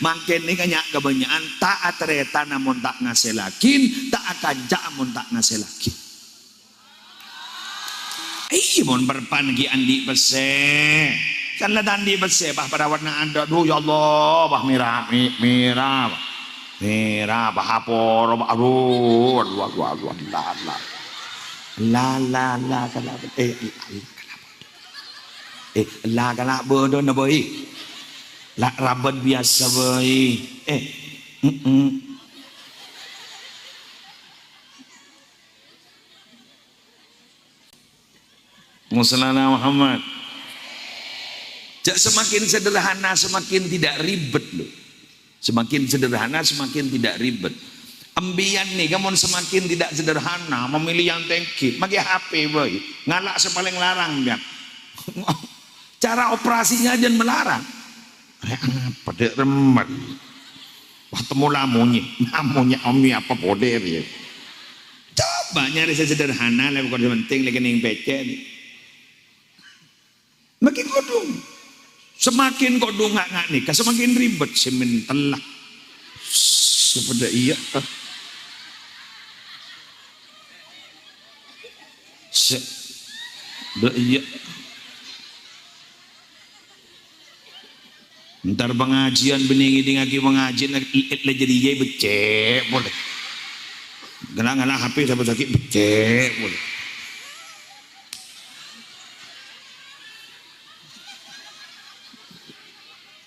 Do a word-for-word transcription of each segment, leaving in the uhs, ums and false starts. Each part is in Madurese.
Mangkèn nèka nya' kabânnya'an ta' atarètan mon ta' ngasèllaghi, ta' akanca'a mon ta' ngasèllaghi. Iyâ, mon perpan ghi' andi' pèssè. Kan la ta' andi' pèssè, bâh, parawana anda'. Duh, ya Allah, bâh, mèra, mè-, mèra, bâh. Mèra, bâh, aporo, bâh. Aduh, aduh, aduh, aduh, la, la. La, la, la, kenapa? Eh, eh, eh, kenapa? Eh, la, kenapa? Aduh, napa, eh? La, rabat biasa, bâh. Eh, mm-mm. Allahumma shalli ala Muhammad. Ja', semakin sederhana, semakin tidak ribet, loh. Semakin sederhana, semakin tidak ribet. Empiyan nèka mon semakin tidak sederhana, memilih yang tinggi, makè H P bâi, ngala' sè palèng larang, ya. Cara operasinya aja melarang. Rè apa, Dek, remmen? Wah, temu lamunye. Lamunye, Omi, apa polè, rè? Coba nyarè sè sederhana, lè, bukan sè penting, lè, kènèng pècè'. Makin kodhung. Semakin kodhung nga'-nga' nèka, semakin ribet, sè mentella. Sepada iya. Se-, da iya. Entar pangajiân bânnè ngèdingngaghi pangajiân, la, la, la jârèya beccè' polè. Ngala'-ngala' H P sapa sakè' beccè' polè.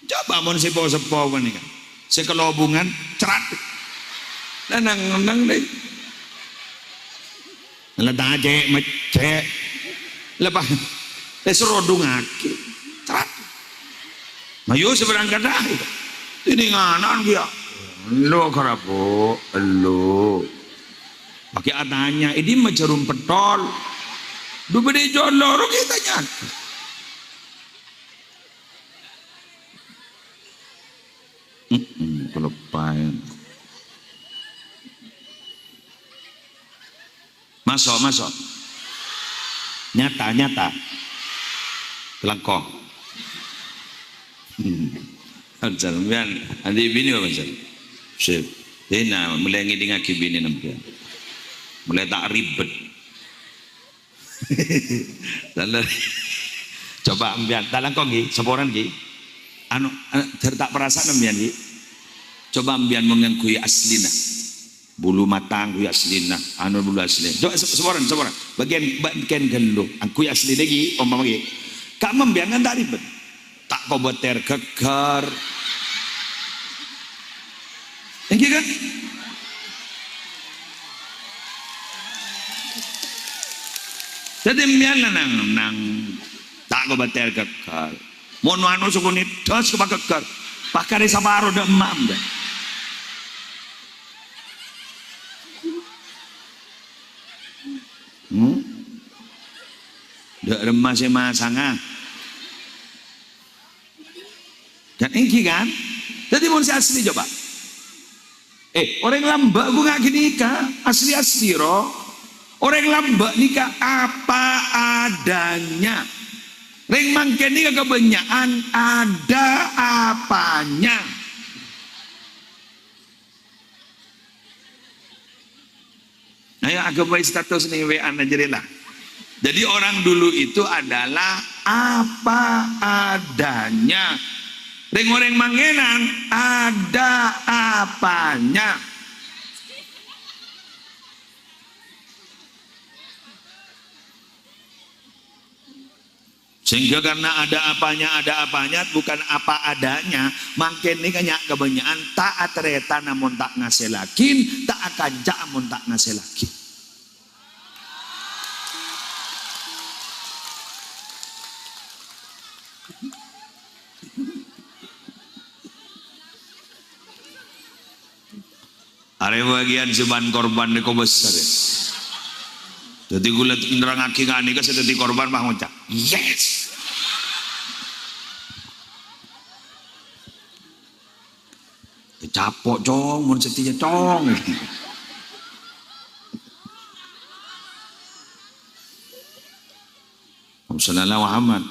Coba mon sè po-seppo panèka. Sè kalobungan, crat. Lah nang-nang deh. Lah ta' cè' meccè'. Lah pa-, eh, soro dhungngaghi. Crat. Mayu sè berangkat dah. Ini nganan dia. Lo karabu, lo. Pakai atanya, ini mah jarum pentol. Dubede jolo, ro kita nyata. Mm-mm, keleppayan. Maso', maso'. Nyata, nyata. Langkong. Hmm. Pansel, sampèyan andi' binè apa, Pansel? Sip. Dina, mulai ngèdingngaghi binè sampèyan. Mulai ta' ribet. Salah. Coba sampèyan, ta' langkong, ghi, saporan, ghi. Anu, eh, jar ta' parasa'an sampèyan, ghi. Coba sampèyan mon ngangghuy aslina. Bulu mata ngangghuy aslina, anu bulu asli. Coba se-, saporan, saporan. Bagian, bagian ghâllu. Ngangghuy aslina, ghi, ompama, ghi. Ka' sampèyan kan ta' ribet. Ta' kobâtèr ghâgghâr. Èngghi, kan? Dhâddhi, sampèyan la nang, nang ta' kobâtèr ghâgghâr. Mon anu sokona dhâs ka paghâgghâr. Pakarè saparo dâ' emma', Mbak. Hmm? Dâ' remma sè masanga. Kan èngghi, kan? Dhâddhi mon sè asli coba. Eh, orèng lambâ' ghu nga' ghânèka, asli-asli, ro. Orèng lambâ' nèka apa adanya. Rèng mangkèn nèka kebanyakan ada apanya. Ayo, aghâbây status nèng W A-na jârèya, la. Jadi, orang dulu itu adalah apa adanya. Rèng-orèng mangkènan ada apanya. Sehingga karena ada apanya, ada apanya, bukan apa adanya, mangkèn nèka nya' kabannya'an ta' atarètan amon ta' ngasèllaghi, ta' akanca amon ta' ngasèllaghi. Arè bâgiyân sè bân korban nèko besar, ya. Dhâddhi ghulâ nerrangngaghi ka'nèka sè dhâddhi korban, pas ngoca', "Yes!" Capo', Cong, mon satèya, Cong. Sallallahu Muhammad.